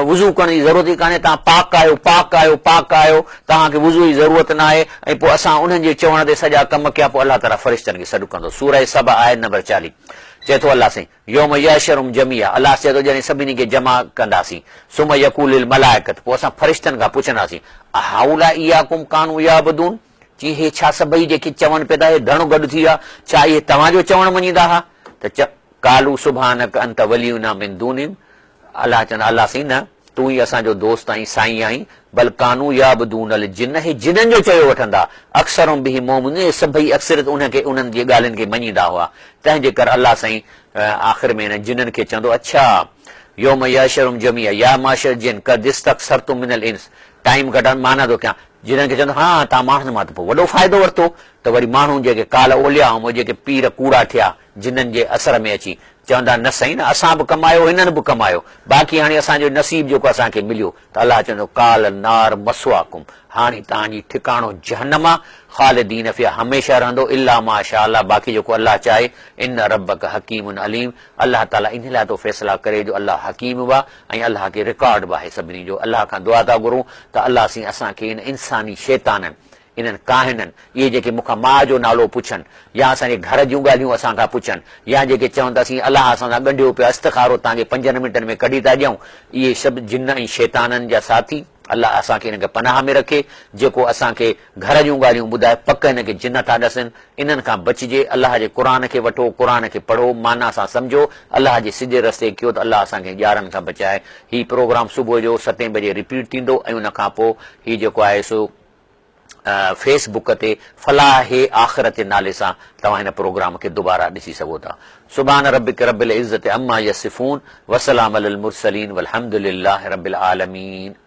وضو ڪرڻ جي ضرورت ئي ڪانهي، توهان پاڪ آهيو، پاڪ آهيو، پاڪ آهيو، توهان کي وضو جي ضرورت ناهي ۽ پوء اسان انهن جي چوڻ تي سڄا ڪم ڪيا، پوء الله تعاليٰ فرشتن کي سڏ ڪندو. سورة سبا آيت نمبر 40 چئي ٿو الله سائين! يوم يحشرهم جميعا، الله چئي ٿو جڏهن سڀني کي جمع ڪنداسين، ثم يقول للملائڪة، پوء اسان فرشتن کان پڇنداسين، اهؤلاء اياڪم ڪانوا يعبدون، چي هي ڇا سڀئي جيڪي چون پيا ٿا هي ڌڻ گڏ ٿي ويا، ڇا اهي توهان جو چوڻ مڃيندا ها؟ ته قالوا سبحانک انت ولينا من دونهم، الله چوندا الله سائين نه تون ئي اسان جو دوست آهين سائين آهين، بل ڪانوا يعبدون الجن هي جنن جو چيو وٺندا، اڪثرهم بهم مؤمنون اهي سڀئي اڪثريت انهن کي انهن جي ڳالهين کي مڃيندا هئا، تنهن جي ڪر الله سائين آخر ۾ انهن جنن کي چوندو اڇا يوم يحشرهم جميعا يا معشر الجن قد استڪثرتم من الانس ٽائيم گهٽ آهي معنيٰ ٿو ڪيان جنن کي چوندو ها توهان ماڻهن مان ته پوء وڏو فائدو ورتو. ته وري ماڻهو جيڪي قال اولياءهم اهي جيڪي پير ڪوڙا ٿيا جنن جي اثر ۾ اچي چوندا نه سائين نه اسان به ڪمايو هنن به ڪمايو باقي هاڻي اسان جو نصيب جيڪو اسان کي مليو ته الله چوندو قال النار مثواڪم هاڻي توهان جي ٺڪاڻو جهنم آ خالدين فيها هميشه رهندو الا ما شاء الله باقي جيڪو الله چاهي ان ربک حڪيم عليم الله تعالي انهي لاء ٿو فيصلا ڪري جو الله حڪيم به آ ۽ الله کي رڪارڊ به آهي سڀني جو الله کان دعا ٿا گهرون ته الله سائين اسان کي ان انساني شيطانن انهن ڪاهنن، اهي جيڪي مون کان ماء جو نالو پڇن، يا اسان جي گهر جون ڳالهيون اسان کان پڇن، يا جيڪي چون ته اسين الله اسان سان ڳنڍيو پيو آهي، استخارو توهان کي پنجن منٽن ۾ ڪڍي ٿا ڏيون، اهي سڀ جن ۽ شيطانن جا ساٿي، الله اسان کي انهن کي پناهه ۾ رکي، جيڪو اسان کي گهر جون ڳالهيون ٻڌائي، پڪ هن کي جن ٿا ڏسن، انهن کان بچجي، الله جي قرآن کي وٺو، قرآن کي پڙهو، معنيٰ سان سمجهو، الله جي سڌي رستي ڪيو ته الله اسان کي ڄارن کان بچائي. هي پروگرام صبح جو ستين بجي رپيٽ ٿيندو ۽ ان کان پوء هي جيڪو آهي سو. فيس بڪ تي فلاح آخرت جي نالي سان توهان هن پروگرام کي دوباره ڏسي سگهو ٿا. سبحان ربک رب العزت عما يصفون وسلام علي المرسلين والحمد لله رب العالمين.